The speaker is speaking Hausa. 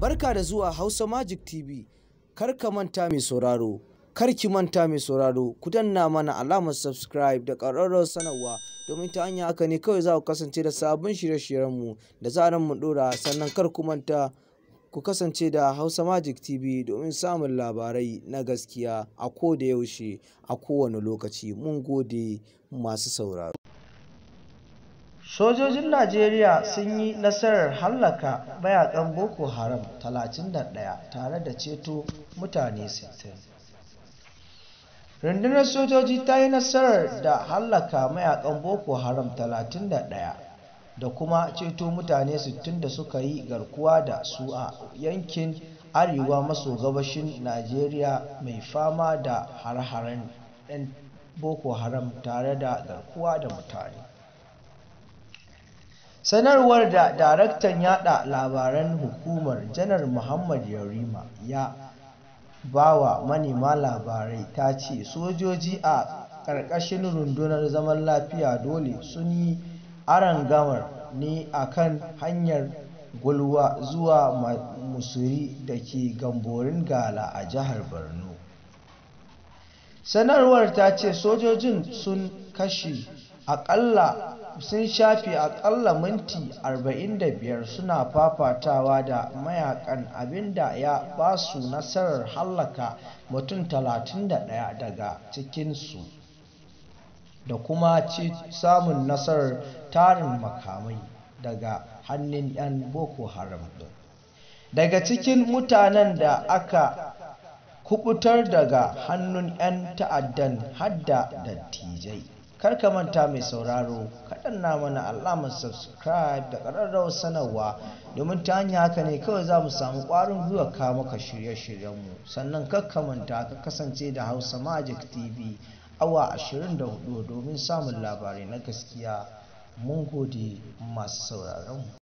Barka da zuwa Hausa Magic TV. Kar ka manta mai sauraro, kar ki manta mai sauraro, ku danna mana alamar subscribe da ƙararrawar sanarwa, domin ta hanya haka ne kawai za ku kasance da sabbin shirye-shiryenmu da zaran mu ɗora. Sannan kar ku manta ku kasance da Hausa Magic TV domin samun labarai na gaskiya a ko da yaushe, a kowane lokaci. Mun gode, masu sauraro. Sojojin Najeriya sun yi nasarar hallaka mayakan Boko Haram 31 tare da ceto mutane 60. Rundunar sojoji ta yi nasarar da hallaka mayakan Boko Haram 31 da kuma ceto mutane 60 da suka yi garkuwa da su a yankin arewa maso gabashin Najeriya mai fama da hare-haren 'yan Boko Haram tare da garkuwa da mutane. Sanarwar da daraktan yada labaran hukumar, Janar Muhammad Yarima, ya bawa manema labarai ta ce sojoji a ƙarƙashin Rundunar Zaman Lafiya Dole sun yi arangamar ne a kan hanyar Gulwa zuwa Musuri da ke Gamborin Ngala a jihar Borno. Sanarwar ta ce sojojin sun kashe akalla sun shafe akalla minti 45 suna fafatawa da mayakan, abinda ya ba su nasarar hallaka mutum 31 daga cikinsu da kuma samun nasarar tarin makamai daga hannun 'yan Boko Haram ɗin. Daga cikin mutanen da aka kubutar daga hannun 'yan ta'addan hadda dattijai. Kar ka manta mai sauraro, ka danna mana alamar subscribe da ƙararrawar sanarwa, domin ta hanyar haka ne kawai za mu samu ƙwarin gwiwa kawo maka shirye-shiryenmu. Sannan kar ka manta ka kasance da Hausa Magic TV awa 24 domin samun labarai na gaskiya. Mun gode, masu sauraronmu.